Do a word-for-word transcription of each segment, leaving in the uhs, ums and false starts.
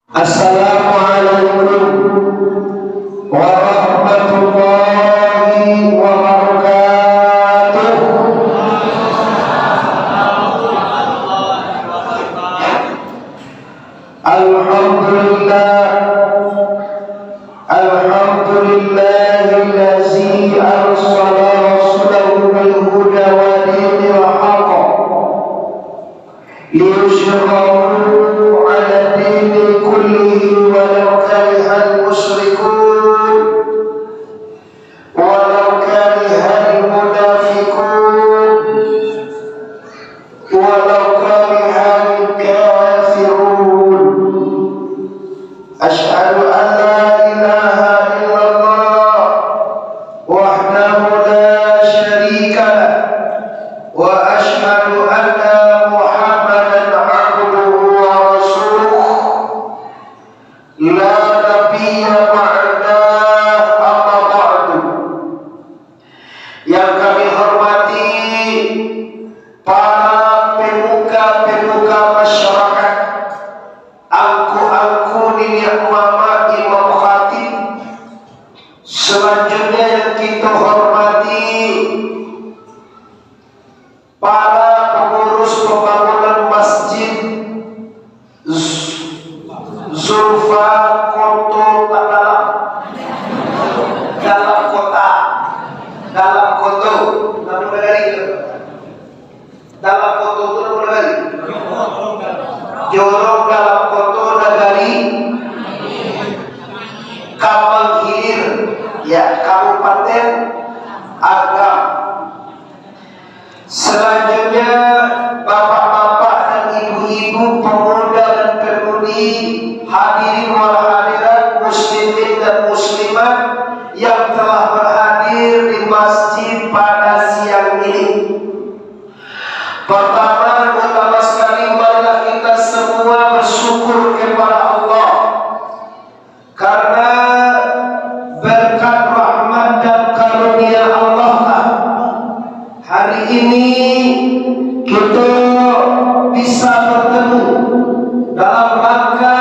Assalamualaikum warahmatullahi wabarakatuh. Alhamdulillah. Alhamdulillahillazi arsala rasulahu bil huda wa dinil haq. Liyuzhirahu ala dini kullihi walau karihal musyrikun, walau karihal munafikun, walau karihal kafirun. Asyhadu an la ilaha illallah wahdahu la syarika lah, wa asyhadu anna Muhammadan abduhu wa rasuluh, la nabiyya ba'dah, amma ba'du. Yang kami hormati para pemuka-pemuka masyarakat, angku-angku, niniak mamak, imam khatib, selanjutnya yang kita hormati para pengurus pembangunan masjid Z-, Zulfa Koto Takalam, dalam kota, dalam koto, namun negari. Dalam koto tu namo nagari? Jorong dalam koto nagari Kampung Hilir, ya, Kabupaten Agam. Selanjutnya, bapak-bapak dan ibu-ibu, pemuda dan pemudi, hadirin wal hadirat, muslimin dan muslimat yang telah berhadir di masjid pada siang ini. Pertama, utama sekali, marilah kita semua bersyukur kepada Allah karena berkat rahmat dan karunia Allah lah, hari ini kita bisa bertemu dalam rangka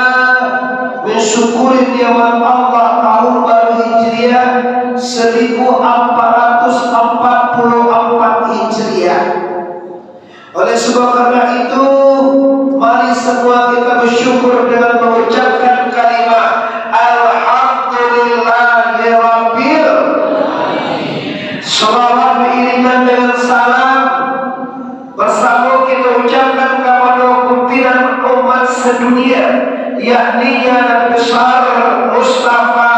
mensyukuri nikmat Allah tahun baru Hijriah seribu empat ratus empat puluh empat Hijriah. Oleh sebab karena itu, mari semua kita bersyukur dengan mengucapkan kalimat Alhamdulillahirabbil. Salawat beriringan dengan salam bersama kita ucapkan kepada pimpinan umat sedunia, yakni Nabi Besar Mustafa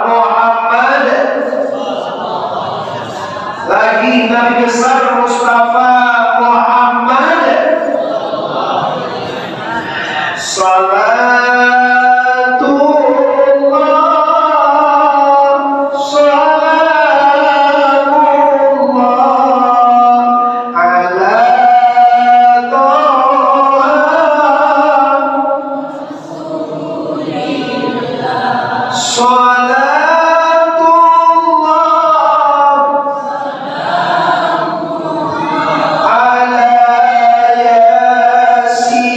Muhammad. Lagi Nabi Besar Mustafa Muhammad. Salatullah, salamullah, ala Taha. Salatullah ala Yasin.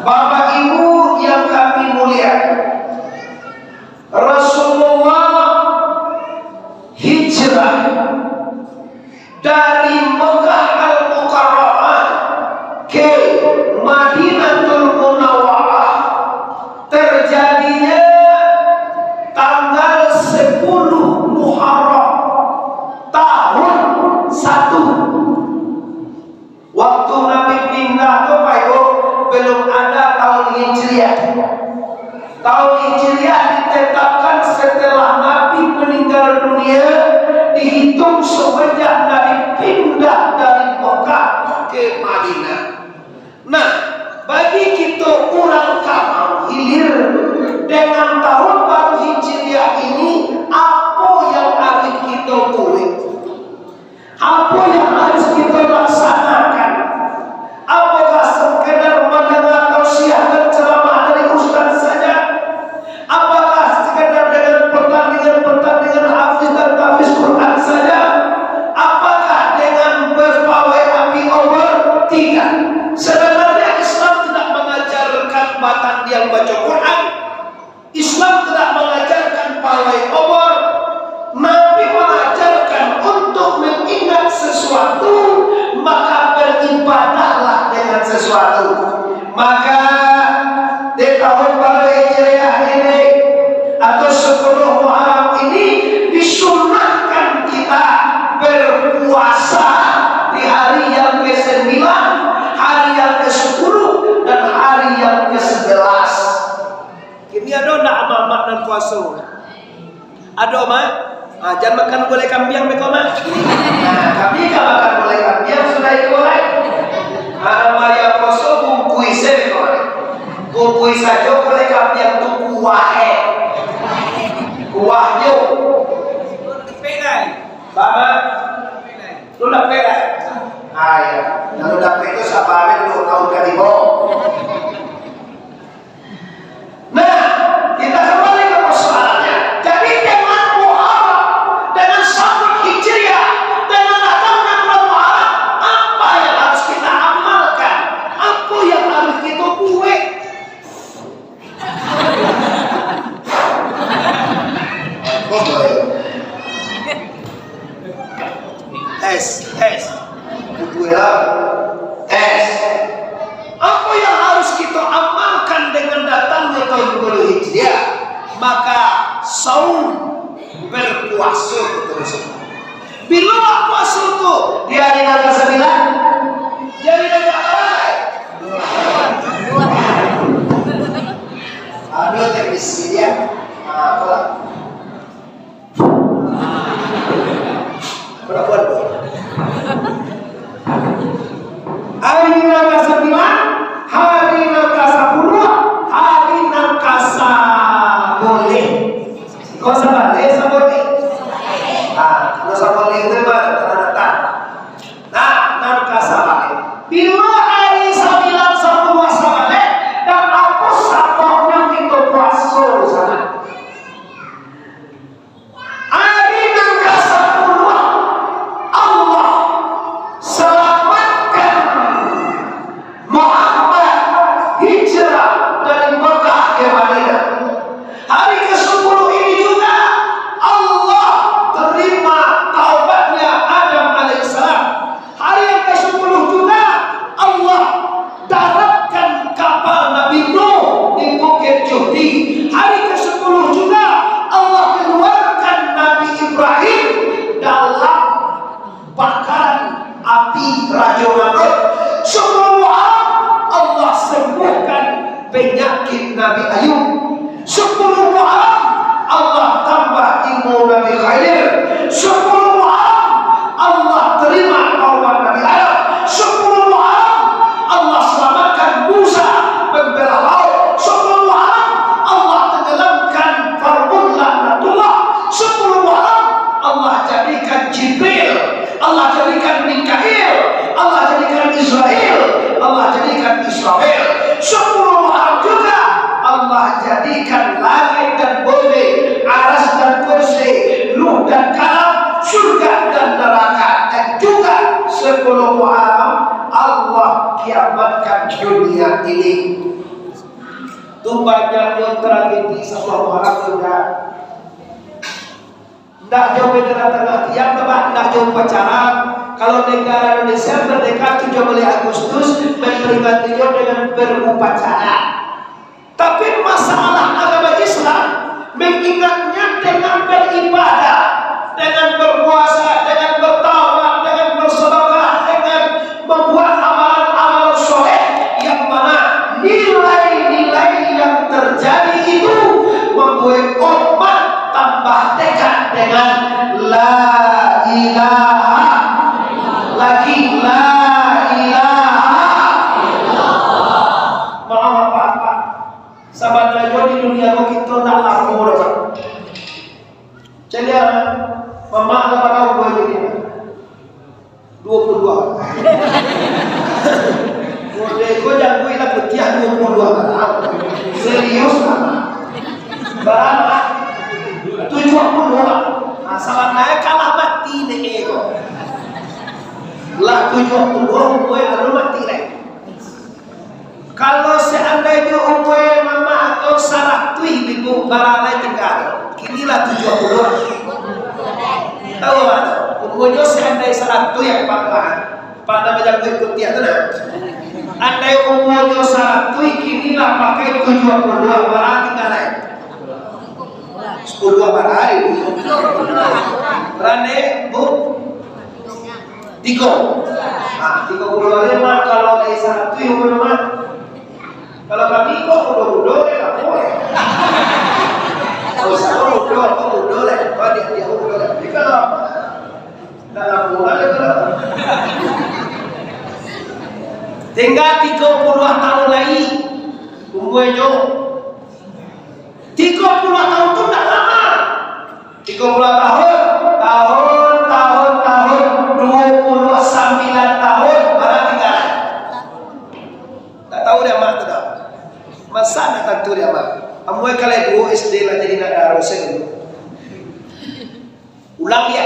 Bapak Ibu yang kami muliakan, Rasulullah hijrah dari Mekah Al-Mukarramah ke Madinatul Munawwarah terjadinya tanggal sepuluh Muharram tahun satu. Waktu Nabi pindah tu, Pak Ibu, belum ada tahun Hijriah. Tahun Hijriah ditetapkan setelah Nabi meninggal dunia, dihitung semenjak Nabi pindah dari Mekah ke Madinah. Nah, bagi kita urang Kampung Hilir, dengan tahun baru Hijriah ini, apa yang harus kita buat? Apa yang harus kita laksanakan? Apakah sekedar mendengar tausiah dan ceramah dari ustaz saja? Apakah sekedar dengan pertandingan-pertandingan hafiz dan tahfiz Quran saja? Apakah Maka di tahun baru Hijriah ini atau sepuluh Muharram ini disunahkan kita berpuasa di hari yang kesembilan, hari yang kesepuluh, dan hari yang kesebelas. Kini ado ndak amak-amak nan puaso? Ado, Mak? Ah, jan makan gulai kambiang beko, Mak. Nah, kami ka makan gulai kambiang sudah itu, Mak. Anak Maria poso bungkui se beko, Mak. Bungkui sajo gulai kambiang tu kuah, eh. Kuahnyo. Bama. Lu dapek, eh? Ah, iya. Kalau dapek tu sabar, dua tahun ka tibo. Nah, kita kembali ke persoalannya. Jadi, dengan Muharram, dengan sambut Hijriah, dengan datangnya bulan Muharram, apa yang harus kita amalkan? Apa yang harus kita buat? Tes, tes. Buku ya. Tes. Apa yang harus kita amalkan dengan datangnya tahun baru Hijriah? Maka saum, berpuasa, betul. Bila puasa tu? Di hari nan kasambilan? Di hari nan kabarapa? Anu, teknis dia. Ah, apalah. Berapa tu? Hari nan kasambilan, hari nan kasapuluah, hari nan kasaboleh. Kalau sabaleh, saboleh. Ah, kalau saboleh tu mah, tanah datang. Nah, nan kasabaleh. Bila hari sambilan, sapuluah, sabaleh, dan apo sababnyo kito puaso di sana? Ari nan kasapuluah, Allah salamatkan Muhammad hijrah dari Mekah ke Madinah. Hari kasapuluah ini juga, Allah terima taubatnya Adam alaihissalam. Hari yang kasapuluah juga, Allah daratkan kapal Nabi Nuh di Bukit Juhdi. Hari kasapuluah juga, Allah keluarkan Nabi Ibrahim dalam bakaran api Rajo Namrud. Sapuluah Muharram, Allah sembuhkan penyakit Nabi Ayub. Sapuluah Muharram, Allah tambah ilmu Nabi Khidir. Sapuluah Muharram, Allah terima taubat Nabi Adam. Sapuluah Muharram, Allah selamatkan Musa pembelah laut. Sapuluah Muharram, Allah tenggelamkan Firaun laknatullah. Sapuluah Muharram, Allah jadikan Jibril, Allah jadikan Mikail, Allah jadikan Izrail, Allah jadikan Israfil. Sapuluah Muharram juga, Allah jadikan langit dan bumi, aras dan kursi, Nuh dan Kalam, surga dan neraka, dan juga sapuluah Muharram, Allah kiamatkan dunia ini. Tu banyaknyo tragedi sapuluah Muharram tu, dah. Ndak jo bendera tangah tiang, ndak, ndak jo upacara. Kalau negara Indonesia merdeka tujuh belas Agustus, memperingatinya dengan berupacara. Tapi masalah agama Islam, mengingatnya dengan beribadah, dengan berpuasa, dengan bertaubat, dengan bersedekah, dengan membuat amalan-amalan soleh, yang mana nilai-nilai yang terjadi itu membuat umat tambah dekat dengan la ilaha, lagi la ilaha. Maaf, Pak, Pak. Sabananyo di dunia ko kito ndak lamo doh, Pak. Caliak, mamak lah pada umua ini. Duo puluah duo. Model ko jangguik lah putiah duo puluah duo. Serius lah. Bara? Tujuah puluah duo. Nah, sabananyo kalah mati dek ko. Lah tujuah puluah duo umua alun mati lai. Kalau seandainyo umua mamak ko saratuih ribu, bara lai tingga? Kini lah tujuah puluah. Tahu ndak? Umuanyo seandai saratuih yang patuah. Pada bajalan ikuti tu nah. Andai umurnyo saratuih, kini lah pakai tujuah puluah, bara tingga lai? Sapuluah bara, ibu. Bara, Bu? Tigo. Ah, tigo puluah lai, Mak, kalau lai saratuih umur, Mak. Kalau kami kok mudo-mudo, ya, tak boleh. Kalau saya mudo, aku mudo lah. Kalau dia, dia mudo lah. Tapi kalau apa? Tak lampu lah, dia tak lampu. Tingga tigo puluah tahun lai. Umurnyo. Tigo puluah tahun tu ndak lamo. Tigo puluah tahun, tahun, tahun, tahun, duo puluah sambilan tahun, bara tingga. Tak tahu dek Amak tu doh. Masa ndak tantu dek Amak? Amuah kalai duo S D lah jadi nak darus sajo. Ulang dia.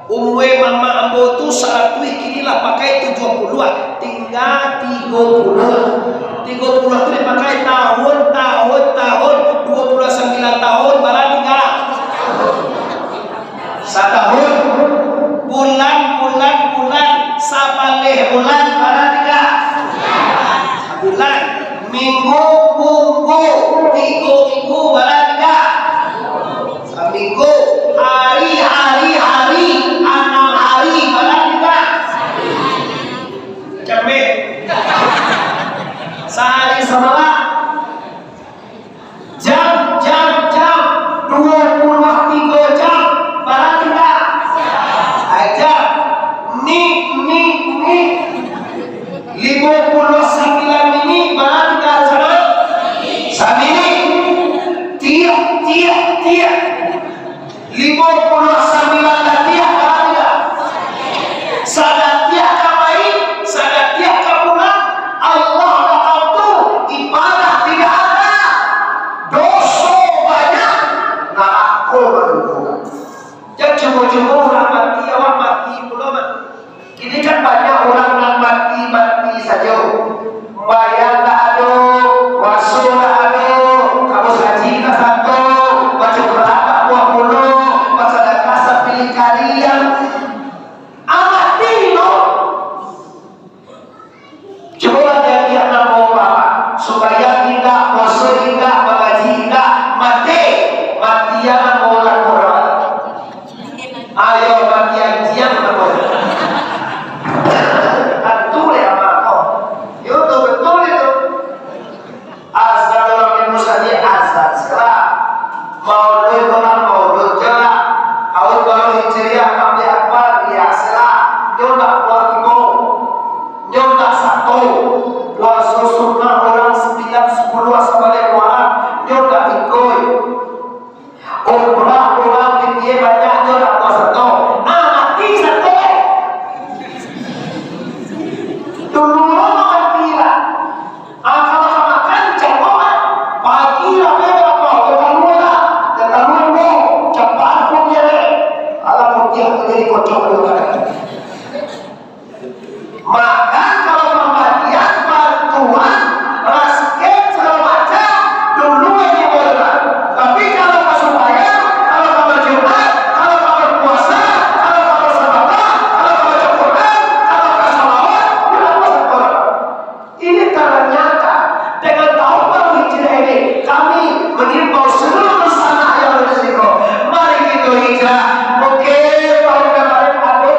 Umua mamak ambo tu saratuih, kini lah pakai tujuah puluah, tingga tigo puluah. Tigo puluah tu dipakai tahun, tahun, tahun, duo puluah sambilan tahun, bara tingga? Satahun. Bulan, bulan, bulan, sabaleh bulan, bara tingga? Sabulan. Minggu, minggu, tigo minggu, bara tingga? Saminggu. Hari, hari, hari, anam hari, bara tingga? Macam ni. Sahari samalam. Jam, jam, jam, duo puluah tigo jam, bara tingga? Aja. Ni, ni, ni. Limo puluah sambilan minik, bara tingga sana? Saminik. Tiak, tiak, tiak. Limo puluah sambilan datiak, bara tingga? Sadatiak ka pai, sadatiak ka pulang, Allah Taala tu ibadah tidak ada, doso banyak, narako manunggu. Jan cubo-cubo urang mati, awak mati pulo, Mak. Kini kan banyak urang nan mati-mati sajo. Bayang ndak ado, puaso ndak ado, ka basaji ndak sato, bacukuik ndak buah pulo, basadakah sapilih kariang. Ah, mati tu. Cubolah diagiah namo Bapak, sumbayang indak, puaso indak, mangaji indak, mati, mati nan urang-urang. Ayo, mati anjiang namo. Tantu dek Amak ko. Yo tu, betul itu. Azan urang di musajik, azan selah. Maulud urang, maulud selah. Tahun baru Hijriah, Rabiul Awal, iyo selah. Nyo ndak buah tibo. Nyo ndak sato. Puaso sunnah urang sambilan, sapuluah, sabaleh Muharram, nyo ndak ikuik. Umrah urang duit banyak, nyo ndak puaso tu. Ah, mati sato. Dulu mah mati lah. Ah, kalau ka makan, jangan. Pagi lah, be, lapar. Dah tahu lah. Dah tahu lah, be. Capat pun dia, be. Alah, putiah tu jadi kocok dulu, kan. Maka, kalau pambagian bantuan, rasken, sagalo macam, dulu aja boleh lah. Tapi, kalau ka sumbayang, kalau ka bajumaat, kalau ka bapuasa, kalau ka basadakah, kalau ka baca Quran, kalau ka salawat, bulan puasa Quran. Ini tanda nyata, dengan tahun baru Hijriah ini, kami mengimbau seluruh sanak yang ada di siko, mari kita hijrah. Mungkin tahun kemarin ada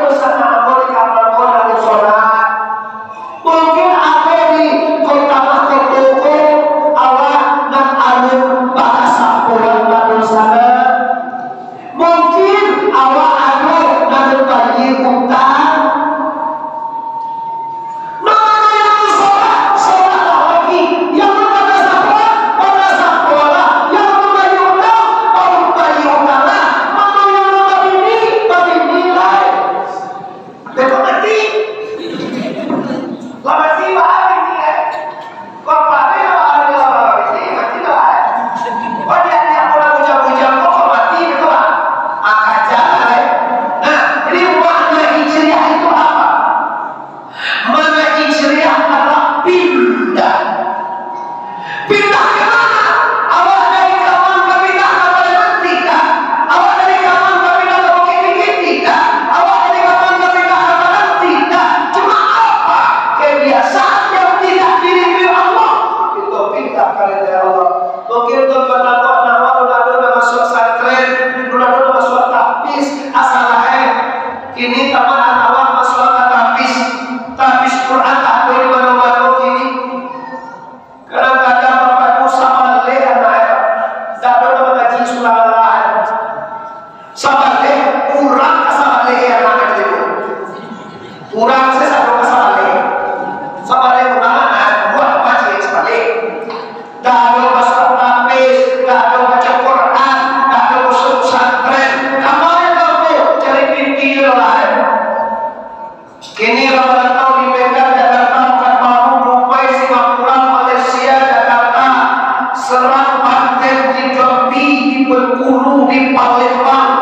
Bengkulu di Palembang,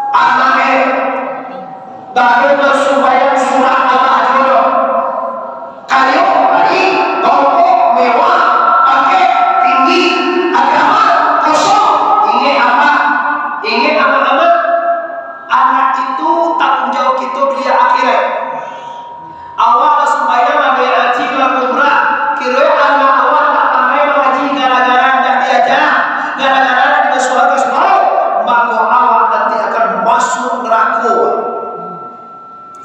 anak eh, dak ado nan sumbayang surang alah juo. Kayo, baik, tongkok, mewah, pakek, tinggi, agama, kosong. Ingek amak, ingek amak-amak, anak itu tanggung jawab kito dunia akhirat. Awak lah sumbayang, lah baiak haji, lah umrah, kiro anak awak tak pandai mangaji gara-gara indak diaja, gara-gara indak dimasuakan ka surau, mako awak nanti akan masuak narako.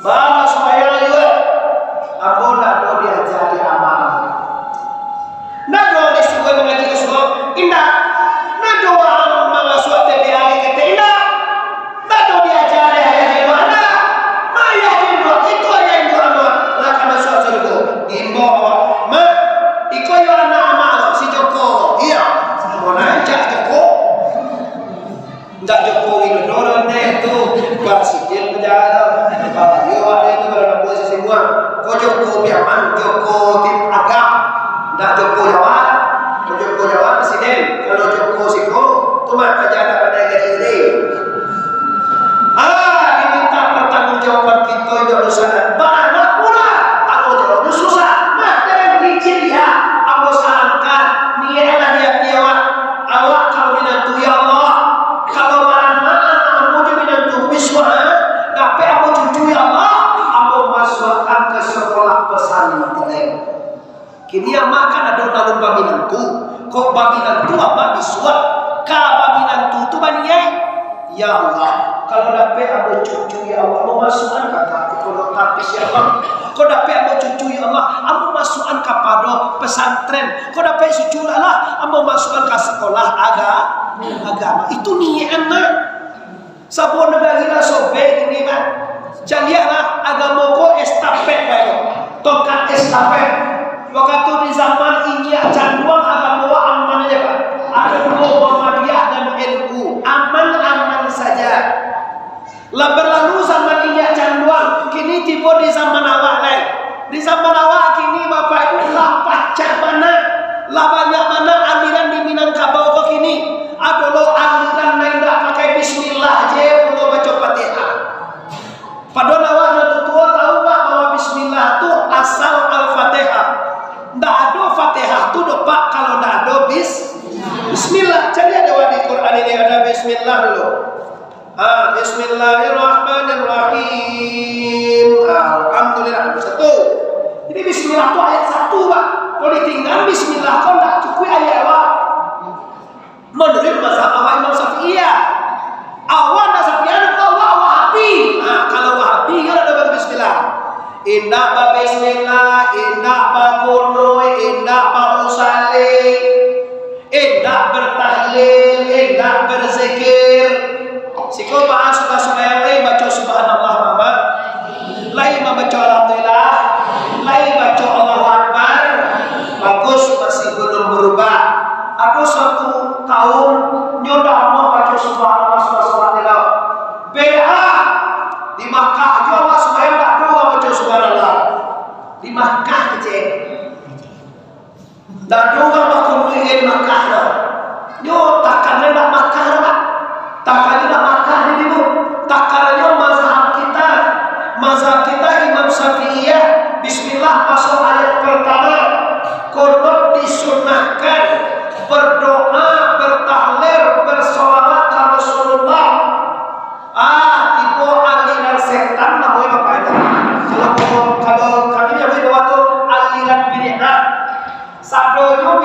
Baa sumbayang juo, ambo ndak ado diaja dek amak ambo. Ndak ado disuruah mangaji ka surau, indak. Ndak ado urang mangasuah T P A ketek, indak. Ndak ado diaja dek ayah induak, indak. Ayah induak, itu ayah induak ambo lah ka masuak sarugo. Diimbau awak, "Mak, iko yo anak amak lo, si Joko." Iyo, ambo rancak Joko. Indak Joko Widodo doh, neh, tu, Presiden negara. Babayo ado tu, kalau nampak sisi muang. Ko Joko Piaman, Joko Tim Agam. Indak Joko Jawa. Ko Joko Jawa Presiden. Kalau Joko siko, tu mah karajo anak pandai gadih tadi. Ah, diminta pertanggungjawaban kito iduik dunsanak. Baranak pula, tanggung jawabnyo susah. Mah, jangan licin, ya. Ambo sarankan, niaiklah di ati awak. Awak kalau minantu, "Ya Allah, kalau baranak anak ambo jo minantu bisuak, ha, dapek ambo cucu, ya Allah, ambo masuakkan ka sakolah pesantren." Kini amak kan ado nan alun baminantu, kok baminantu amak bisuak, ka baminantu tu baniaik, "Ya Allah, kalau dapek ambo cucu, ya Allah, ambo masuakkan ka pondok tapis, ya Allah." Kok dapek ambo cucu, ya Allah, ambo masuakkan ka pondok pesantren. Kok dapek cucu lah, lah, ambo masuakkan ka sakolah aga-, agama. Itu niaik anak. Sabuah nagari lah sobek ini, Pak. Caliaklah, agamo ko estafet, Pak. Tongkat estafet. Wakatu di zaman inyiak canduang, agamo aman aja, Pak. Ado duo, Muhammadiyah dan N U. Aman-aman saja. Lah berlalu zaman inyiak canduang, kini tibo di zaman awak lai. Di zaman awak kini, Bapak Ibu, lah pacah bana, lah banyak bana aliran di Minangkabau ko kini. Ado lo aliran nan indak pakai bismillah je pulo baco Fatihah. Padahal awak nan tuo-tuo tahu, Pak, bahwa bismillah tu asal Al-Fatihah. Ndak ado Fatihah tu doh, Pak, kalau ndak ado bis-, bismillah. Cari ado di Quran ini ada bismillah dulu. Ah, bismillahirrahmanirrahim. Alhamdulillah, ayat satu. Jadi bismillah tu ayat satu, Pak. Kalau ditinggal bismillah, kau ndak cukup ayat awak. Menurut mazhab awak Imam Syafi'iyah. Awak ndak Syafi'iyah, awak Wahabi. Ah, kalau Wahabi, kan ada baca bismillah. Indak babismillah, indak bakunut, indak bausalih. Indak bertahlil, indak berzikir. Siko baa sudah sumbayang lai baco subhanallah, Mama? Lai mambaco alhamdulillah? Lai baco Allahu Akbar? Bagus, masih belum berubah. Ado suatu kaum nyo dak amuah baco subhanallah, subhanallah. Beda. Di Makkah jo awak sumbayang dak ado urang baco subhanallah. Di Makkah kecek. Ndak ado urang bakumpua di Makkah doh. Nyo takannyo ndak Makkah doh, Pak. Takannyo ndak Makkah di tibo. Takannyo mazhab kita. Mazhab kita Imam Syafi'iyah. Bismillah masuk ayat pertama. Kunut disunnahkan. Berdoa, bertahlil, bersolawat ka Rasulullah. Ah, tibo aliran setan namonyo Bapak Ibu. Kalau, kalau kami namonyo bawa tu aliran bid'ah. Sadonyo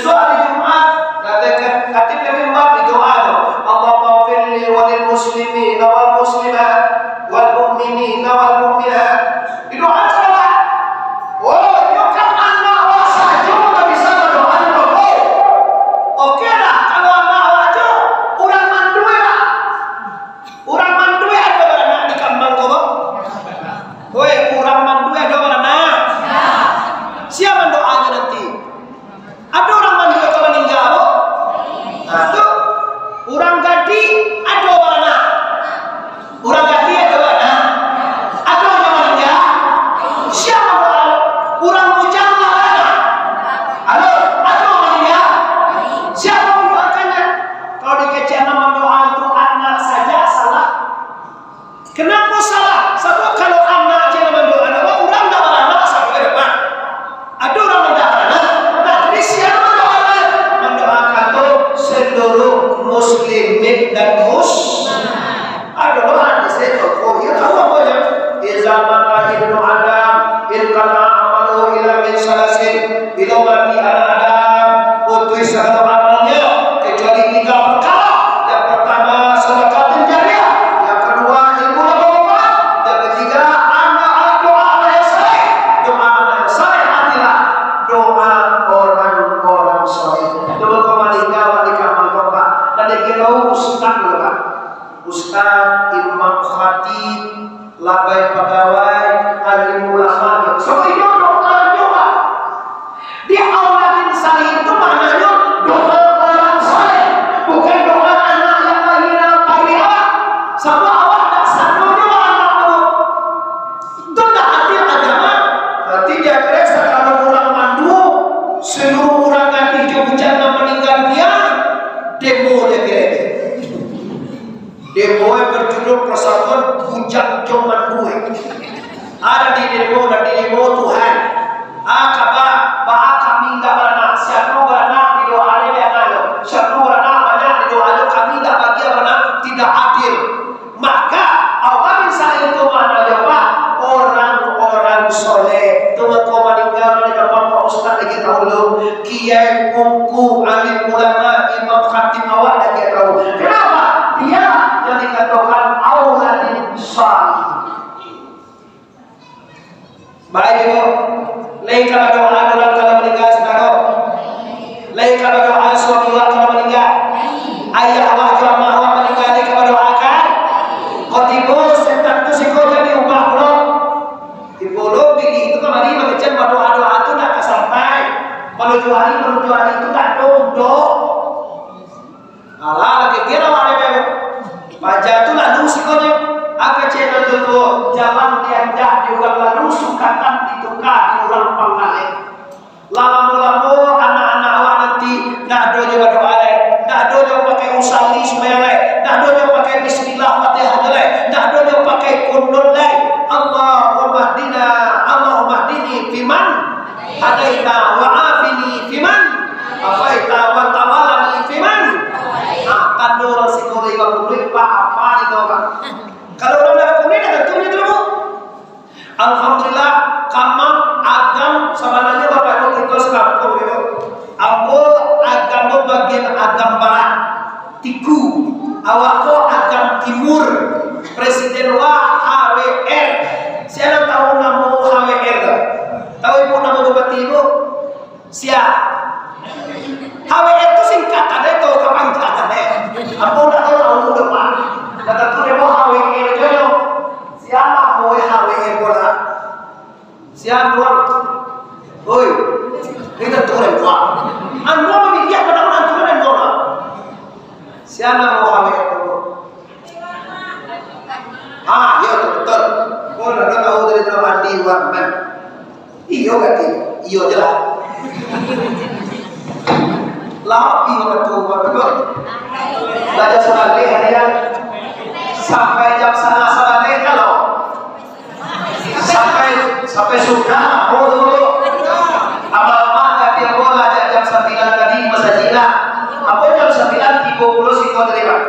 Doa di Jumat, kata-, kata di mimbar di doa tu, "Allahumma firli walil muslimina wal muslimat, wal mu'minina wal mu'minat." Di doa salah. Oh, itu kan anak awak sajo lah bisa badoa di rumah. Oke lah, kalau anak awak tu urang mandua lah. Urang mandua ado baranak di kambang ko, Bang? Woi, urang mandua ado baranak? Sia mandoanyo nanti? Ado urang mandua ka maningga, Bu? Nah, tu. Urang gadih ado baranak? Urang gadih ado baranak? Ado nan maningga? Sia mandoa? Urang bujang lah baranak? Ado, ado nan maningga? Sia mandoakannyo? Kalau dikecek nan mandoa tu anak saja salah. Kenapa salah? Sabab kalau anak je nan mandoa, urang nan baranak sampai ka depan. Ado urang nan indak baranak, nah, jadi sia nan mandoakan? Mandoakan tu seluruh muslimin dan mus-, ado doa di situ. Oh, iyo, tahu apo nyo? Iza mata ibnu Adam, inqata'a amaluhu illa min salasin. Bilo mati anak Adam, putuih sagalo amalnyo, kecuali tiga parkaro. Yang pertama, sadaqah jariah. Yang kedua, ilmu nan bermanfaat. Yang ketiga, anak, doa anak yang saleh. Doa anak yang saleh adalah doa orang-orang saleh. Itu kalau maningga di kamar Bapak. Dan dia kira ustaz, Bapak. Ustaz, imam, khatib, labai pagawai, alim ulama, sabab inyo doanyo, Pak. Di auladin salih itu maknanyo doa urang saleh, bukan doa anak yang lahia pagi awak. Sabab awak dak sadonyo anak tu. Itu dak adil agama. Nanti di akhirat sakali urang manduo, saluruh urang gadih jo bujang nan maningga dunia, demo di akhirat. Demo e berjudul Persatuan Bujang jo Manduo. Ado di demo, ado di demo Tuhan. Ah, kaba, baa kami indak baranak, sia nan baranak didoa dek anaknyo, sia nan baranak banyak didoa dek kami, indak bagian baranak, tidak adil. Maka, awak misalnyo tu maknanyo, Pak, orang-orang soleh, tu mako maningga di depan Pak Ustaz lagi tahu dulu, kiai, ungku, alim ulama, imam khatib awak lagi tahu. Kenapa? Dia yang dikatakan auladin salih. Baik, Ibu. Lai ka badoa urang kalau maningga, saudara? Lai ka badoa suami awak kalau maningga? Ayah awak jo amak awak maningga, lai ka badoakan? Kok tibo setan tu siko jadi ubah pulo. Tibo lo pilih itu kamari mangecek badoa-doa tu nak ka sampai. Kalau juari, kalau juari itu tak ada. Alah, lagi kira awak remeh. Paja tu lalu sikonyo. Aka cek tu, jalan dianjak di urang lalu, sukatan dituka di urang panggaleh. Lamo-lamo anak-anak awak nanti, ndak ado jo badoa lai, ndak ado jo pakai usalli sumbayang lai, ndak ado jo pakai bismillah fatihah lai, ndak ado jo pakai kunut lai. Allahumma hdina, Allahumma hdini fiman hadaita wa afini fiman afaita wa tawallani fiman. Ah, tando urang siko lai bakunduik, Pak, apa itu, Pak? Kalau urang dak bakunduik, dak tantu nyo tu, Bu. Alhamdulillah, kamang Agam sabananyo bapak ibu kito sakampuang, Bu. Ambo Agam tu bagian Agam Barat. Tiku, awak ko Agam Timur, presiden wa H W R. Sia nan tahu namo H W R tu? Tahu ibu namo bupati ibu? Sia? H W R tu singkatan e, tau kapangkatan e. Ambo ndak tahu, tahu doh, Pak. Kata tu namo H W R jo nyo. Sia namo H W R ko lah? Sia doang. Oi, kita tu orang doang. Anu mamiliah pada orang tu dan doang. Sia namo H W R tu? Ah, iyo tu betul. Kau dah tahu dari dalam hati Rahman. Iyo kati, iyo je lah. Lah, iyo betul, betul. Belajar sabaleh hari ya. Sampai jam setengah sabaleh kalau. Sampai, sampai sudah, oh, dulu. Amal-amal kati ambo lah jak jam sambilan tadi di masajid lah. Ambo jam sambilan tigo puluah siko tadi, Pak.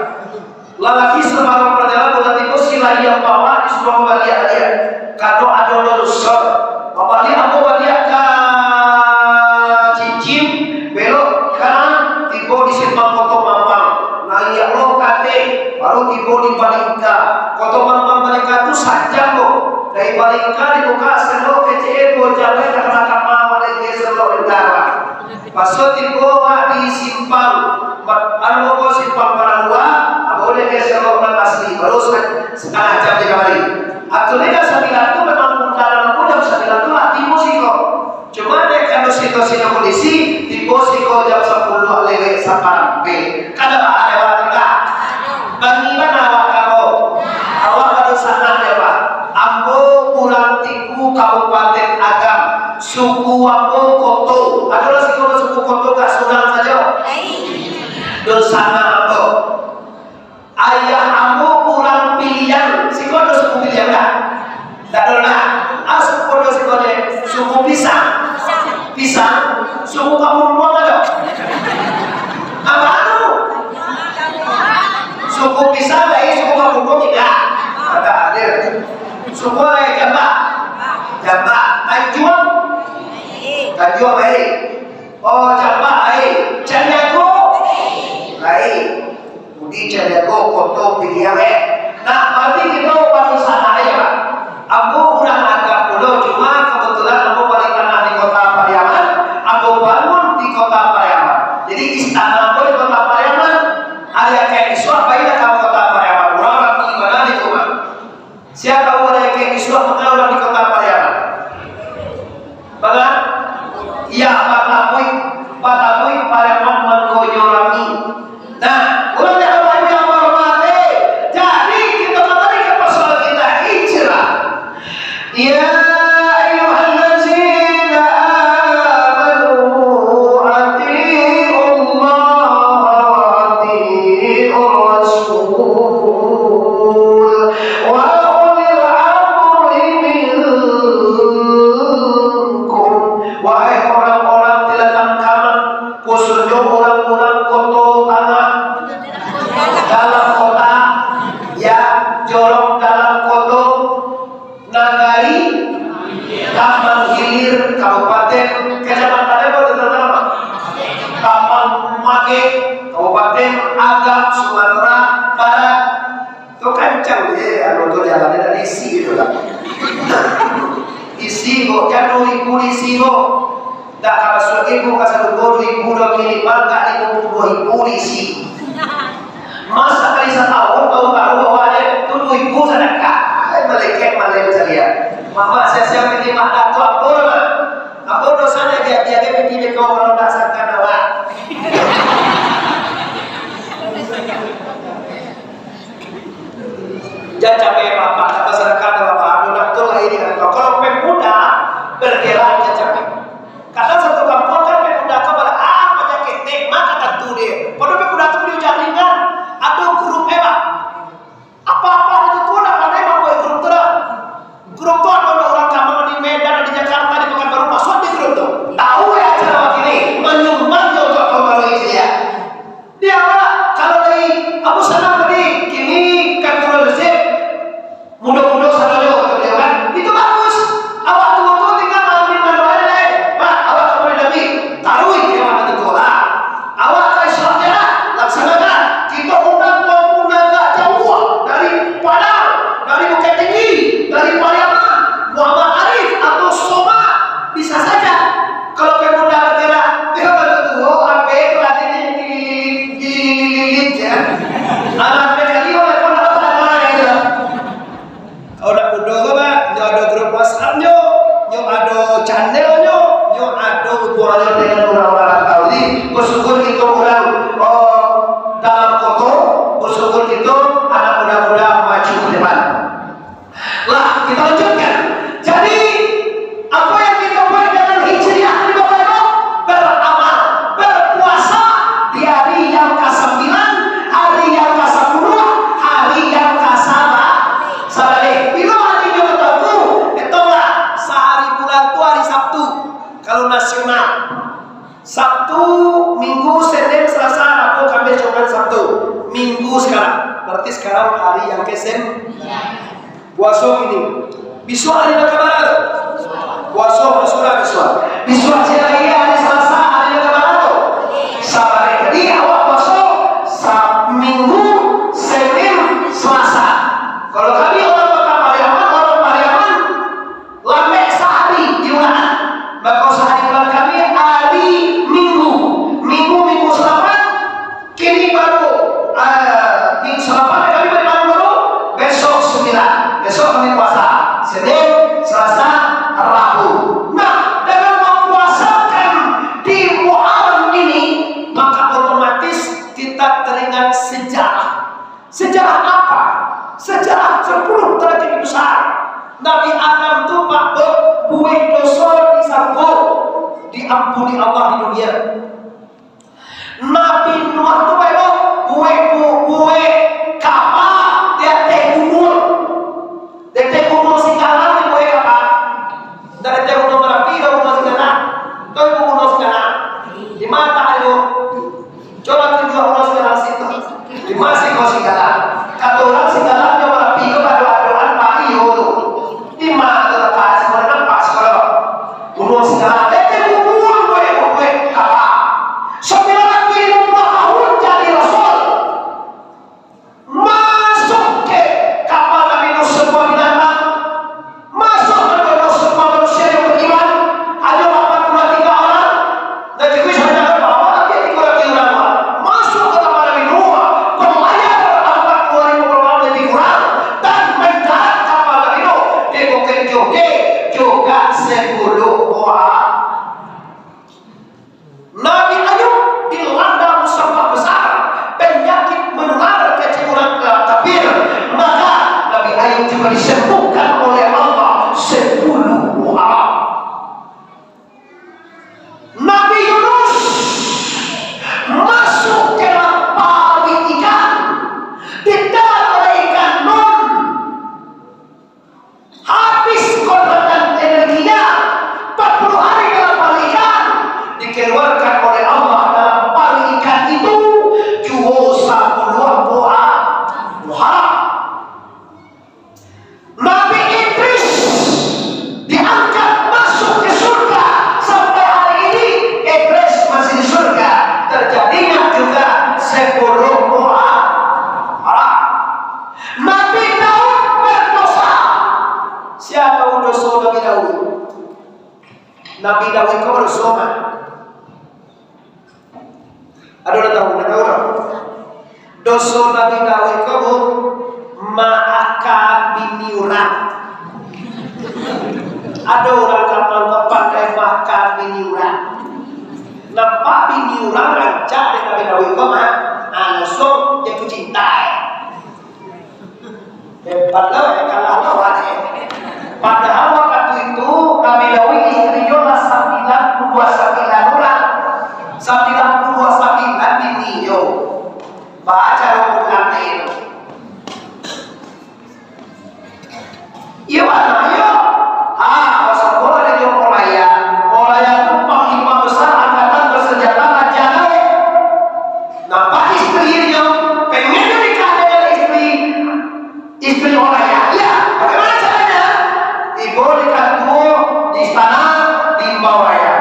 Lalaki sabarang parjalanan bulan tigo, sila yang bawa disuruah baliak dia. Kado ado lulusan. Babaliak ambo baliak ka Cicim, belok Jangan takana-takana awak lai geser lok nan ka awak. Paso tibo awak di simpang, ma-, anu ko simpang Padang Dua, abah lai geser lok nan asli, baru sa-, satangah jam tigo hari. Aturan jam sambilan tu memang pungkaran ko jam sambilan tu lah tibo siko. Cuma dek karano situasi kondisi, tibo siko jam sapuluah lewek saparampek. Kada baa awak tu lah. Bangih bana awak ka ambo. Awak badunsanak jo ambo. Ambo urang Tiku, Kabupaten Agam. Suku ambo Koto. Ado lah siko suku Koto, ka surang sajo. Dunsanak ambo. Ayah ambo urang Piliang. Siko ado suku Piliang dak? Dak ado lah. Ah, suku ado siko je. Suku Pisang. Pisang. Suku Kampung Buang ado? Apa tu? Suku Pisang lai, suku Kampung Buang indak. Ada, ada. Suku lai Jambak. Jambak. Tanjuang. Tanjuang lai. Oh, Jambak lai. Caniago. Lai. Budi Caniago, Koto, Piliang, eh. Nah, berarti kito badunsanak aja, Pak. Ambo urang Agam pulo, cuma kebetulan ambo bali tanah di Kota Pariaman, ambo bangun di Kota Pariaman. Jadi, istana ambo di Kota Pariaman, ari akeh isuak, bailah ka Kota Pariaman. Urang-urang di mana di rumah? Sia tahu ari akeh isuak manga urang di Kota Pariaman? Manga? Iya, batabuik, batabuik Pariaman mangkonyo rami. Nah, urang yang Bapak Ibu yang hormati, jadi kita kembali ke persoalan kita, hijrah. Ya ayyuhallazina amanu atiullaha wa atiur rasul wa ulil amri minkum. Wahai orang-orang di ladang kamang, khususnyo urang-urang Koto Tangah, dalam kota, ya, jorong dalam Koto, nagari, Kamang Hilir, Kabupaten, Kecamatan apa tu, Kamang Magek, Kabupaten Agam, Sumatera Barat. Tu kancang je, anu tu jalan dia dari isi tu lah. Isi kok, jatuh ibu di isi kok. Dak ka masuak ibu ka satu guru ibu dah kini bangka di kuku dua ibu di isi. Masa kali satahun tahu baru awak dia tu dua ibu sadakah. Ai malaikat malaikat salia. Mama sia-sia piti makan tu apa mah? Apa dosanya dia dia dia piti beko kalau nak sangkan awak. Jan capek bapak, kata sadakah dah bapak, anu nak tu lah ini kan. Kalau pemuda bergerak jan capek. Kadang satu kampuang kan pemuda tu bala ah panyakik tek mah kata tu dia. Padahal pemuda tu beli jaringan, ado grup eh, Pak. Apa-apa itu tu lah pandai mambuat grup tu lah. Grup tu ado urang kamang di Medan, di Jakarta, di Pekanbaru, masuk di grup tu. Tahu ya cara wakili, manyumbang jo untuk tahun baru Hijriah. Dia awak, kalau dari Abu Salam tadi, kini kan turun masjid, mudo-mudo sadonyo, kata beliau kan, itu bagus. Awak tua-tua tinggal malam minggu lain, Pak, awak ka Masjid Nabi, taruih dia mana tu lah. Awak ka Isra Mi'raj, laksanakan. Kita undang kaum muda agak jauah, dari Padang, dari Bukittinggi, dari Pariaman, Muhammad Arif atau Soma, bisa saja. Kalau pemuda bergerak, dia bantu tuo, ampe, keladi, lilin-lilin, lilin-lilin, ya. Anak PKI, oleh pun dapat tangan, ya. Kalau nak mudo ko, Pak, nyo ado grup WhatsApp-nyo, nyo ado channel-nyo, nyo ado hubungannyo dengan urang-urang rantau. Jadi, bersyukur kito urang, oh, dalam koto, bersyukur kito anak muda-muda maju ke depan. Lah, kita lanjutkan. Jadi, apa yang kita buat dengan Hijriah ni, Bapak Ibu? Beramal, berpuasa di hari yang kasambilan, hari yang kasapuluah, hari yang kasaba-, sabaleh. Bilo hari yang tahu, hitunglah, sahari bulan tu hari Sabtu. Kalau nasional, Sabtu, Minggu, Senin, Selasa, Rabu, Kamis, Jumat, Sabtu. Minggu sekarang. Berarti sekarang hari yang kesem-, puaso ini. Bisuak hari nan kabara tu? Puaso, puaso lah bisuak. Bisuak se lagi hari Selasa, hari nan kabara tu? Sabaleh. Jadi, awak puaso Sab-, Minggu, Senin, Selasa. Kalau kami orang Kota Pariaman, orang Pariaman, lambek sahari di Unaan. Allah di dunia. Nabi Nuh tu bae, buek, bu-, buek kapa di ateh kubua. Di ateh kubua Singgalang dibuek kapa. Dari ateh Gunung Marapi ka Gunung Singgalang. Tahu Gunung Singgalang? Di mata itu. Coba tunjuk Gunung Singgalang situ. Di mana sih kau Singgalang? Kata urang Singgalang jo Marapi ko badoa-doaan pagi yo tu. Di mana tu letak? Semua nampak sekolah. Gunung Singgalang. Eh, eh, kubua, buek, buek kapa. Sambilan ratuih limo puluah tahun jadi rasul. Masuk ka kapa Nabi Nuh samua binatang. Masuk ka Nabi Nuh samua manusia yang beriman. Hanyo ampek puluah tiga urang. Dan juga sadar bahwa Nabi tigo ratuih urang. Masuk ka kapa Nabi Nuh, balayar ampek puluah limo urang lebih kurang. Dan mandarat kapa Nabi Nuh, dibuka jo, juga sepuluh buah. Nabi Ayub dilanda musibah besar, penyakit menular kecil urang kafir, maka Nabi Ayub juga disembuhkan oleh Allah sepuluh orang. Nabi Yunus masuk ke dalam paruik ikan, ditelan oleh ikan nun. Habis kodrat dan energinya, empat puluh hari dalam paruik ikan, dikeluarkan oleh Allah dalam paruik ikan itu juo sapuluah buah muharram. Nabi Idris diangkat masuk ke surga, sampai hari ini Idris masih di surga, terjadinya juga sepuluh buah muharram. Nabi Daud berdosa. Sia tahu doso Nabi Daud? Nabi Daud ko berdoso mah. Ado nan tahu, nan tahu dak? Doso Nabi Daud ko, Bu, maakan bini urang. Ado urang kampuang ko pandai maakan bini urang. Nampak bini urang rancak dek Nabi Daud ko mah, ah, langsung jatuh cinta. Hebat lah, eh, kalah lawan, eh. Padahal waktu itu Nabi Daud istrinyo lah sambilan puluah sambilan urang. Sambilan puluah sambilan bininyo. Baca rukun nanti itu. Iyo, bana, iyo. Ah, basakolah di Jogoraya. Goraya tu panglima besar angkatan bersenjata Raja Daud. Nampak istrinyo, pengen nikah dengan istri, istri Goraya. Iya, bagaimana caranya? Ibo di kantua, di istana, diimbau Goraya.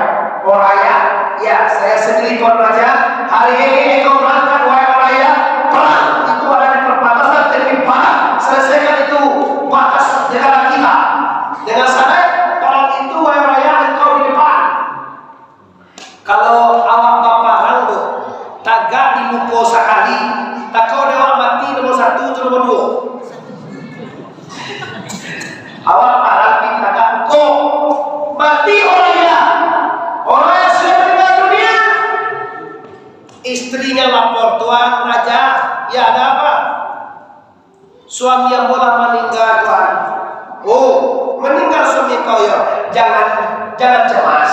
Goraya, ya, saya sendiri Tuan Raja. Hari ini engkau berangkat, wahai Goraya, perang. Itu ada di perbatasan, tapi perang. Selesaikan itu batas negara kita. Dengan syarat, perang itu, wahai Goraya, engkau di depan. Kalau awak baparang tu, tagak di muko sakali, takah dek awak mati nomor satu tu nomor duo. Awak parang di tagak muko, mati Goraya. Goraya sudah meninggal dunia. Istrinya lapor, "Tuan Raja, ya ada apa?" "Suami ambo lah maningga, Tuan." "Oh, maningga suami kau, yo? Jangan, jangan cemas.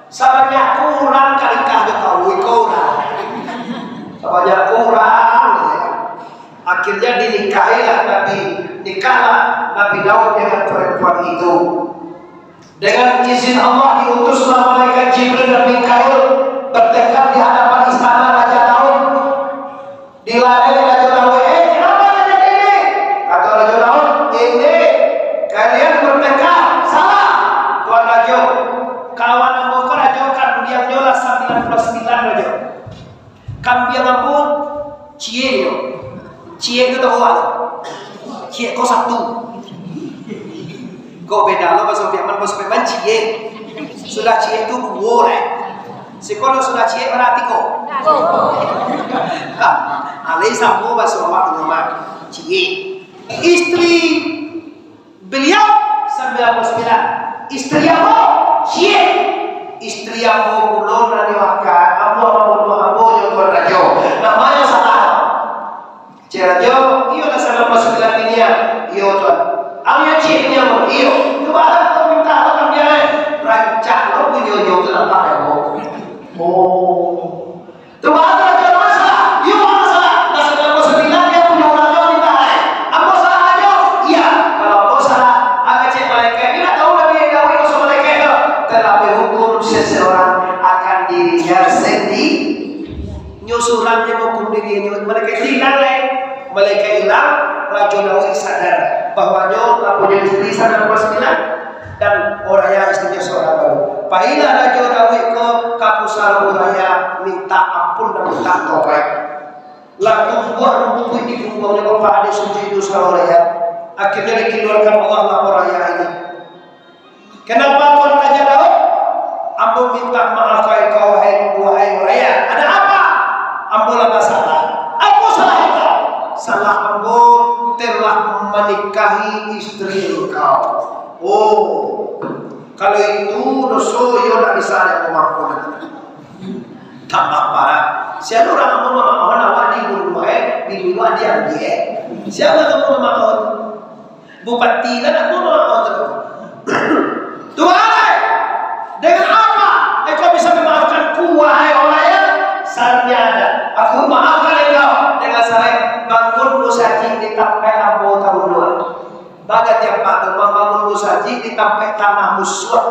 Sabanyak ko urang ka nikah jo kau, iko urang. Sabanyak ko urang." Akhirnya dinikahilah Nabi, nikahlah Nabi Daud dengan perempuan itu. Dengan izin Allah diutuslah malaikat Jibril dan Mikail bertekad di hadapan istana Raja Daud. Dilarang Raja Daud, "Eh, kenapa terjadi ini?" Kata Raja Daud, "Ini kalian bertekad salah, Tuan Raja. Kawan ambo ko Raja, kambiangnyo lah sambilan puluah sambilan, Raja. Kambiang ambo ciek nyo." Ciek tu tahu awak tu? Ciek ko satu. Kok beda lo baso Piaman, baso Piaman ciek. Sudah ciek tu duo deh. Siko lo sudah ciek bara tigo. Alai samo baso awak tu mah. Ciek. Istri beliau sambilan puluah sambilan. Istri ambo ciek. Istri ambo pulo nan diwakil. Ambo, ambo, ambo, ambo jo Tuan Rajo. Namonyo salah. Cek Rajo, iyo lah sambilan puluah sambilan binian. Iyo, Tuan. Ang nan ciek binian, iyo. Cubo lah kau minta lah kambiang, eh. Rancak lo punyo nyo tu nampak dek ambo. Surang nyo maukum diri nyo, malaikat ilang lai. Malaikat ilang, Rajo Daud sadar bahwa nyo lah punyo istri sadang basambilan, dan Uraya istrinyo surang baru. Pailah Rajo Daud ko ka pusaro Uraya minta ampun dan minta tobaik. Lah tumbuah rumpuik di pungguangnyo, Bapak, ado sujuik doso Uraya. Akhirnyo dikaluarkan Allah lah Uraya ini. Kenapa Tuhan Raja Daud? Ambo minta maaf ka engkau, wahai, wahai Uraya. Ada apa? Ambo lah basalah. Apa salah engkau? Salah ambo telah manikahi istri engkau. Oh, kalau itu doso, iyo ndak bisa dek ambo maafkan. Tambah parah. Sia urang ambo mamaafkan, awak dibunuah, eh, bini awak diambiak, eh. Sia urang ambo mamaafkan? Bupati lah nak bunuh orang tu. Tuhan, dengan apa engkau bisa memaafkan ku, wahai Uraya? Syaratnya ada. Aku maafkan engkau dengan syarat bangun musajik di tampek ambo tabunuah. Bagatian apa tu, mambangun musajik di tampek tanah musuah.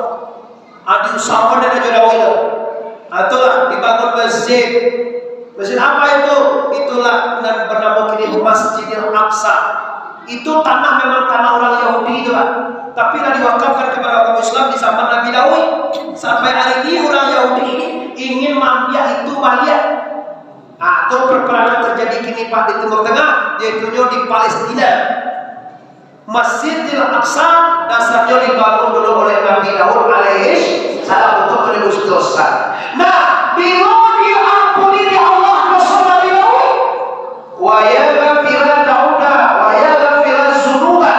Ah, diusahokan dek Rajo Daud tu. Ah, itulah dibangun masjid. Masjid apa itu? Itulah nan banamo kini Masjidil Aqsa. Itu tanah memang tanah urang Yahudi itu, Pak. Tapi lah diwakafkan kepada agama Islam di zaman Nabi Daud. Sampai hari ini urang Yahudi ini ingin maambiak itu baliak. Ah, tu perperangan terjadi kini, Pak, di Timur Tengah, yaitunyo di Palestina. Masjidil Aqsa dasarnyo dibangun dulu oleh Nabi Daud alaihi salam untuk menebus dosa. Nah, bilo diampuni dek Allah doso Nabi Daud, "Wa yaghfira Dauda, wa yaghfira dzunuba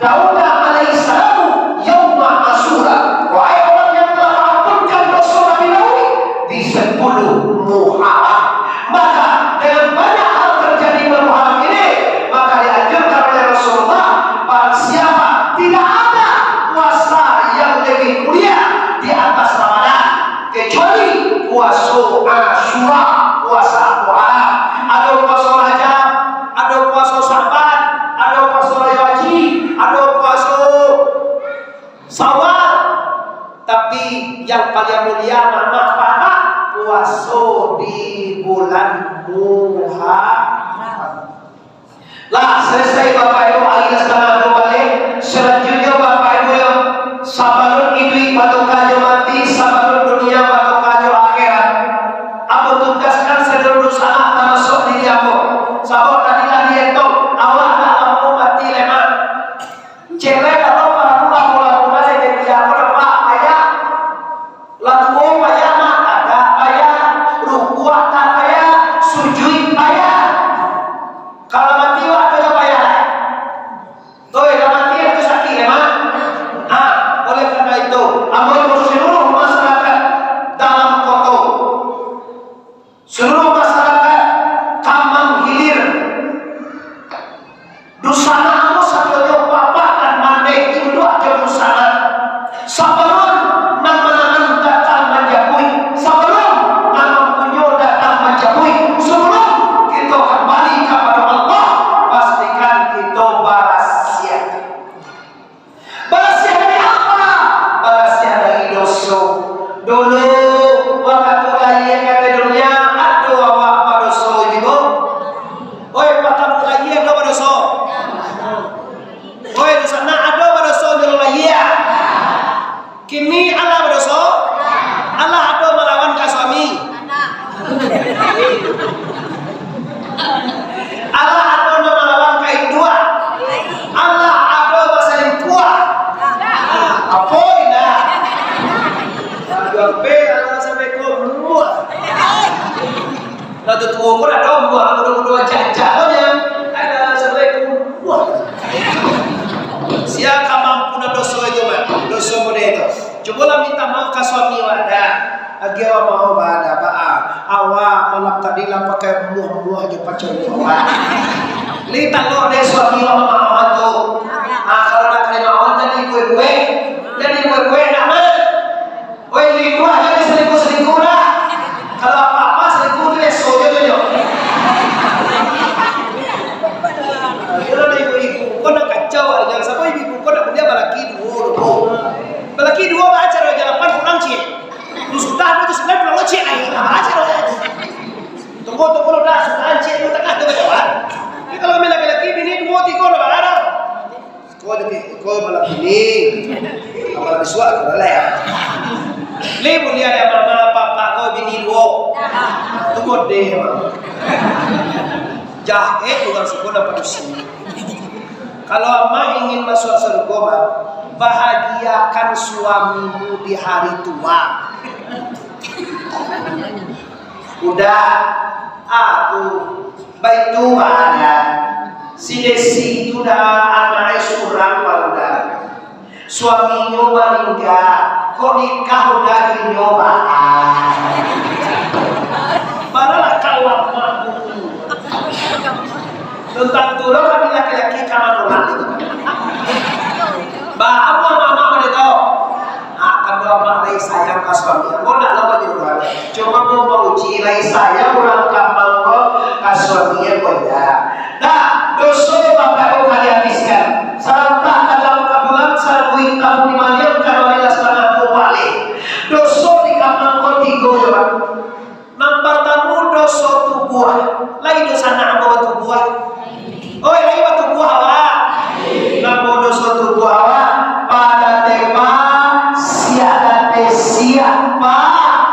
Dauda alaihi salam yauma Asyura." Wahai Allah yang telah mengampunkan doso Nabi Daud di sepuluh Muharram. Maka, dengan banyak hal terjadi Muharram ini, maka dianjurkan oleh Rasulullah, barang siapa, tidak ada puasa yang lebih mulia di atas Ramadan, kecuali puaso Asyura, puasa Muharram. Ado puaso Rajab, ado puaso Sa'ban, ado puaso Rajo Haji, ado puaso Syawal, tapi yang paling mulia, mamak, mamak, puaso di bulan Muharram. Lah, selesai Bapak Ibu, ari lah satangah duo baliak. Selanjutnyo Bapak Ibu, yang sabalun iduik batuka jo mati, sabalun dunia batuka jo akhirat, ambo tugaskan sadonyo dunsanak tamasuak diri ambo. Sabab tadi lah dietong, awak ndak lamo mati lai, Mak. Celek atau paralu laku-laku baliak dari jago dapat payah. Lah tuo payah, mak, tagak payah, rukuak tak payah, sujuik payah. Kalau mati, wak, tu payah. Oi, lah mati, itu sakik, ya, mak? Nah, oleh karena itu, ambo seluruh masyarakat dalam koto, seluruh masyarakat Kamang Hilir, dunsanak ambo sadonyo, bapak nan mandeh, induak jo dunsanak. Sabalun nan mananam datang manjapuik, sabalun nan mampunyo datang manjapuik, sabalun kito kambali kapado Allah, pastikan kito barasiah. Barasiah dari apa? Barasiah dari doso. Dulu, wakatu lahia ka dunia, ado awak badoso juo? Oi, wakatu lahia ado badoso? Oi, dunsanak, ado badoso dulu lahia? Kini alah badoso? Alah ado malawan ka suami? Alah ado nan malawan ka induak? Alah ado basalingkuah? Apo indak? Aduh, ape, alah sampai ko muah. Lah tuo-tuo pun ado muah, mudo-mudo aja-aja ko nyo. Alah sampai ko muah. Sia ka mampu nan doso itu, Mak? Doso mudo itu. Cubolah minta maaf ka suami awak, dah. Agiah awak maaf, bah, dah, bah. Awak malam tadi lah pakai muah-muah jo pacau muah, bah. Lai talok dek suami awak mamaaf tu. Ah, kalau nak tarimo maaf, jadi buek-buek. Jadi buek-buek nak, Mak. Oi, ibu aja ni selingkuh-selingkuh dah. Kalau apa-apa selingkuh tu biaso je tu, jo. Kalau ada ibu-ibu, kau nak kacau aja. Siapa ibu-ibu kau nak beli balaki duo, duo. Balaki duo, baca roh jalapan pulang, cik. Lu sudah, lu tu sebenarnya pulang, cik. Ai, apa aja roh. Tunggu Ko malam ini, malam isuak ko lah, ya. Lai buliah dek mama, papa ko bini duo. Tu model, mama. Jahek urang suko nan padusi. Kalau amak ingin masuak sarugo, Mak, bahagiakan suamimu di hari tua. Udah, aku, baitu baadat. Si Desi tu dah anak surang baru dah. Suaminyo maningga, kok nikah udah inyo baa. Paralah kawan aku. Tantang tu lo kami laki-laki ka manolak itu. Baa amak-amak mode tu? Ah, kan amak lai sayang ka suami. Ambo ndak lo manyuruah. Cuma ambo mauji lai sayang urang ka ambo ka suami ambo indak. Nah, doso Bapak Ibu kalian sekalian. Sarantak ka dalam kaburan, sabuik kabu di maliang, ka maliang satangah buah palih. Doso di kampuang ko tigo jo, Pak. Nan partamo doso tubuah. Lai doso anak ambo batubuah? Oi, lai batubuah awak? Namo doso tubuah awak? Padatek, Pak, siak datek, siak, Pak.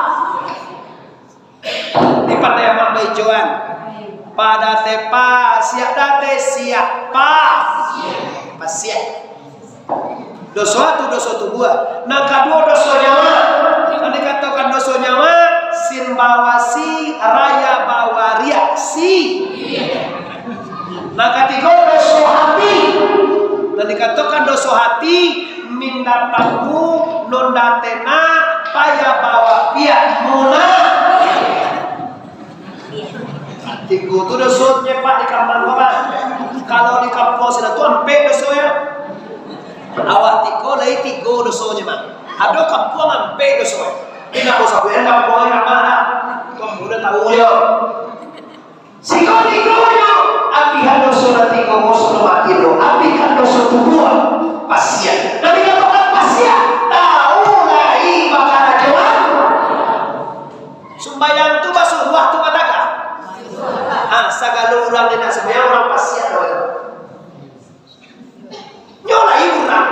Di pandai amak baijoan. Padatek, Pak, siak datek, siak, Pak. Pasiak. Doso tu doso tubuah. Nan kaduo doso nyawa. Nan dikatokan doso nyawa, sin bawasi, raya bawariak, si. Nan katigo doso hati. Nan dikatokan doso hati, minda tangguh, nonda tena, payah bawa piak, muna. Tigo tu doso nyepak di kampuang ko, Pak. Kalau di kampuang sinan tu ampek doso, ya. Awak tiko lai tigo dosonyo, Pak. Ado kampuang ampek doso. Indak usah buek kampuang yang ramah, nah. Kampuang udah tahu yo. Siko tigonyo, apihan doso nan tigo musuh mati lo, apihan doso tubuah, pasiak. Nan dikatokan pasiak, tahu lai bakarajo. Sumbayang tu basuruah tu batagah. Ah, sagalo urang nan indak sumbayang, urang pasiak doh. Nyo lai urang,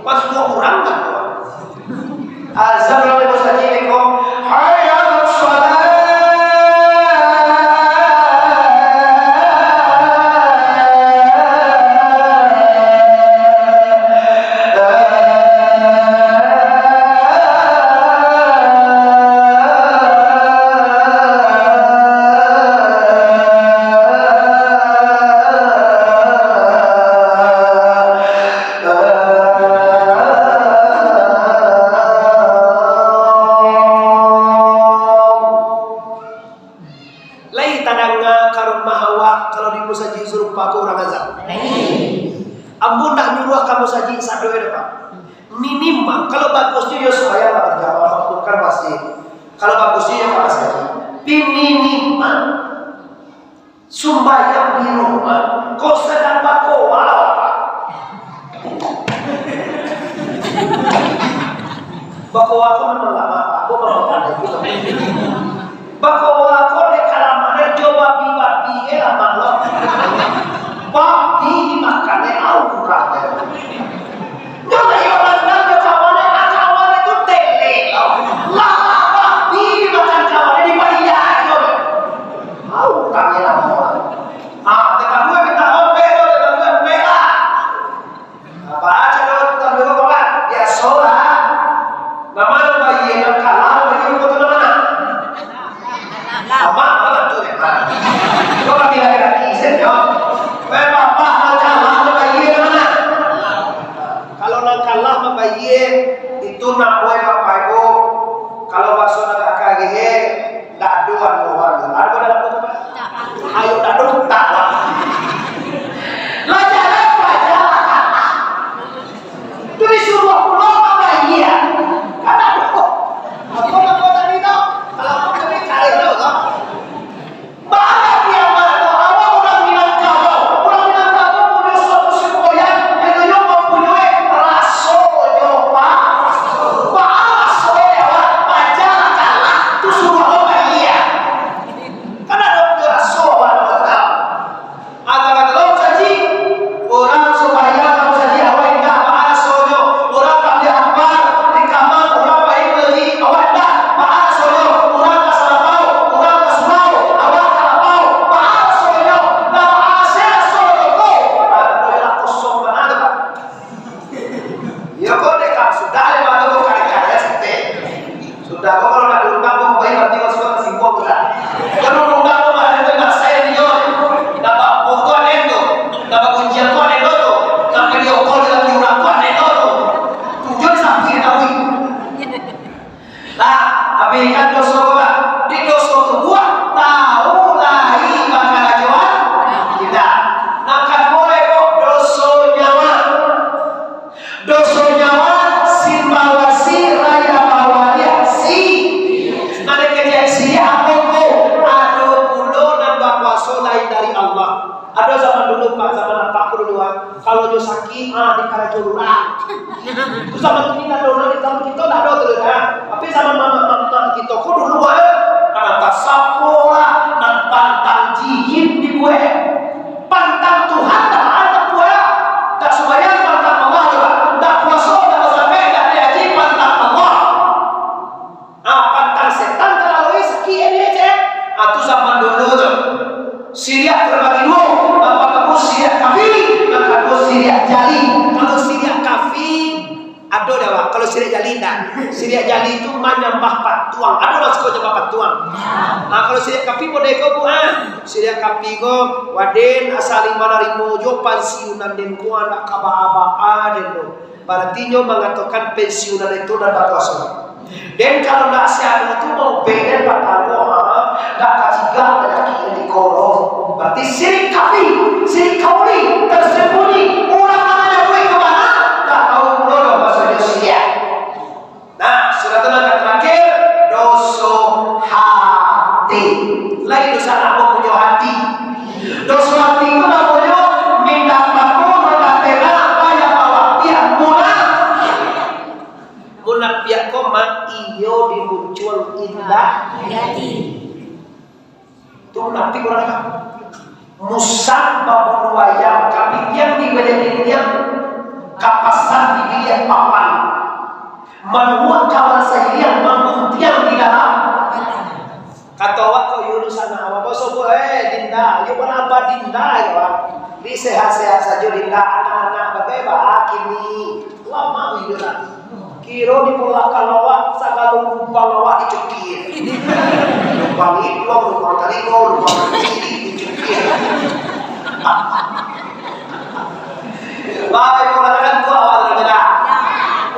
bantuak urang kan. Azan lah musajik ko, "Hayya 'alas shalah." Lai tadanga ka rumah awak, kalau di musajik sarupo ko urang azan? Ambo ndak nyuruah ka musajik sado, ya, Pak. Minimal, kalau bagusnyo, yo, sumbayang lah bajamaah, bukan masjid. Kalau bagusnyo, yo, ka musajik. Tapi minimal, sumbayang di rumah, kok sadang bakoa, Pak. Bakoa ko memang lama, Pak. Aku memang pandai juga. Bakoa ko dek kalamahan jo babi-babi, eh, lama lo. Babi dimakan, eh, au kurang, eh. Nyo lah, iyo, landang jo kawan, eh, kawan itu tele lo. Lah, lah, babi dimakan kawan, eh, dipaliak, eh, lo. Au kurang, eh, lama. Ah, teka dua minta ompek tu, teka dua ompek lah. Apa aja kalau tukang dulu, Bapak? Biasolah. Nama lo bayi yang kalah, bayi yang kau tengah mana? Apa, apa tu, ya, Pak? Kau lagi laki-laki, saya jawab. Eh, Bapak, lo kalah, lo bayi yang mana? Kalau nan kalah mambayie, itu nak buai Bapak Ibu. Kalau baso nak kagehe, Ndak ado anu urang tu. Ado pada apa tu, Pak? Ayo, ndak ado, ndak lah. Lah, jalan paja lah, kalah. Tu disuruah pulo mambayie. Kan ado. Apa nama tadi tu? Kalau apa tadi, kalah tu, tu. Baa kiamat tu, awak urang Minangkabau. Urang Minangkabau punyo suatu semboyan, itu nyo mampunyoi raso nyo, Pak. Baa raso nyo, Pak? Paja kalah, tu suruah awak Di doso tubuah, tahu lai bakarajoan indak. Nan kaduo lai ko, doso nyawa. Doso nyawa, simbawasi, raya bawariak, si. Nan dikecek si apo ko? Ado pulo nan bakuaso lain dari Allah. Ado zaman dulu, Pak, zaman apak ko dulu, ah. Kalau nyo sakik, ah, dikarajo lurah. Itu zaman kito dulu, zaman kito ndak ado tu, ah. Tapi zaman mamak-mamak kito ko dulu, ah, nan tasapo lah, nan pantang jin dibuek. Pantang Tuhan dak ado buek. Dak sumbayang pantang Allah juo. Dak puaso, dak bazakat, dak naik haji, pantang Allah. Ah, pantang setan talalu sakik dia, cek. Ah, tu zaman dulu tu. Siriak terbagi duo, nan partamo siriak kafi, nan kaduo siriak jali. Kalau siriak kafi, ado dak, Wak? Kalau siriak jali ndak? Siriak jali tu manyambah patuang. Ado urang suko nyambah patuang. Ah, kalau siriak kafi model ko, Bu, ah. Siriak kafi ko, waden asa limo narimo jo pansiunan den ko, ndak ka baa-baa den ko. Barati nyo mangatokan pensiunan itu nan bakuaso. Den kalau ndak siapo tu mau beden batanggo, ha, ndak kacigak panyakik nan di koro. Barati sirik kafi, sirik kauli, tersembunyi, urang nan manyabuik ka bana, ndak tahu pulo doh basonyo sirik. Nah, sudah tu nan ka terakhir, doso hati. Lai doso anak bapunyo hati. Doso hati tu namonyo mintak mako, mandatela, bayar bawak, piak murah. Munapiak ko mak iyo di muncuang indak. Hati. Tu munapiak urang kan. Musang babulu ayam, kapitiang di baliak dinding, kapasan di biliak papan. Manuak kawan sairiang, mangguntiang di dalam. Kato awak ko, Yunus anak awak, basobok, eh, Dinda, yo panambah Dinda, yo, Wak. Di sehat-sehat sajo, Dinda, anak-anak bagai baa kini. Lama iduik lah. Kiro di balakang awak, sagalo lubang awak dicukia. Lubang iduang, lubang talingo, lubang cili dicukia. Bapak Ibu katakan tu awak terkena.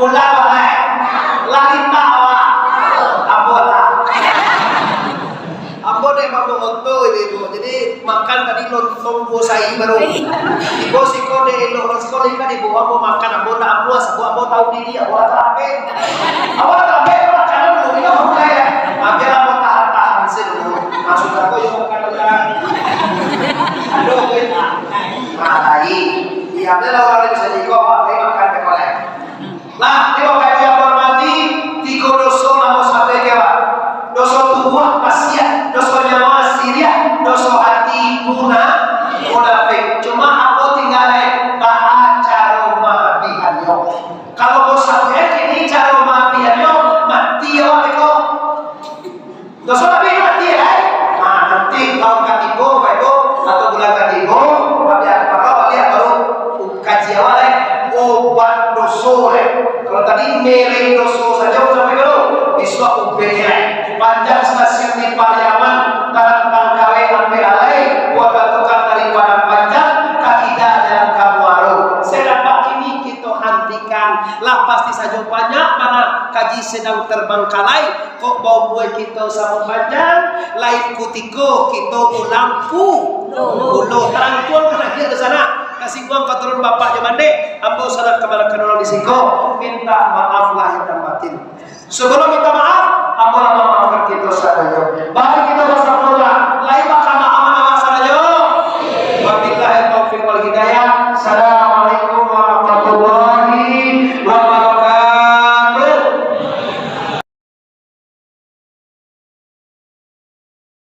Ulang, Pak, eh. Lalita awak. Ambo lah. Ambo dek mambongoto, Ibu-ibu. Jadi, makan tadi lontong duo sai baru. Ibu siko dek elok urang siko, lingka di bawah ambo makan. Ambo ndak amuah, sabab ambo tahu diri, ambo lah talambek. Ambo lah talambek, makanan dulu, minum dulu, eh. Ambiak ambo tahan-tahan se dulu. Maksud ambo, yo makan dulu, kan. Aduh, weh. Nah, tadi. Diambil lah urang dari siko, ambo makan dek kolek. Lah, ni Bapak Ibu yang hormati, tigo doso nan ambo sampaikan, Pak. Doso tubuah, maksiat, doso nyawa, siriak, doso hati, muna-, munafik. Cuma apo tingga lai, baa caro maabihannyo. Kalau ambo sabuik kini caro maabihannyo, mati awak beko. Doso tapi mati, eh? Nah, nanti tahun katigo, Bapak Ibu, atau bulan katigo, tapi aku bakal baliak baru kaji awak, eh. Obat doso, eh. Kalau tadi merek doso sajo sampai dulu, bisuak ubek, eh. Panjang stasiun di Pariaman, tanah pangkawai ampe alai, buat batukan dari Padang Panjang, ka kida jalan ka Muaro. Sedang bakini kito hantikan, lah pasti sajo banyak bana kaji sedang terbangkalai. Kok baumua kito samo panjang, lain kutiko kito ulang pu-, pulo. Tarangkuang ka lahia di sana. Kasingguang ka turun bapak jo mandeh. Ambo sanak kamanakan urang di siko. Minta maaf lahir dan batin. Sebelum minta maaf, ambo lah mamaafkan kito sadonyo. Baik.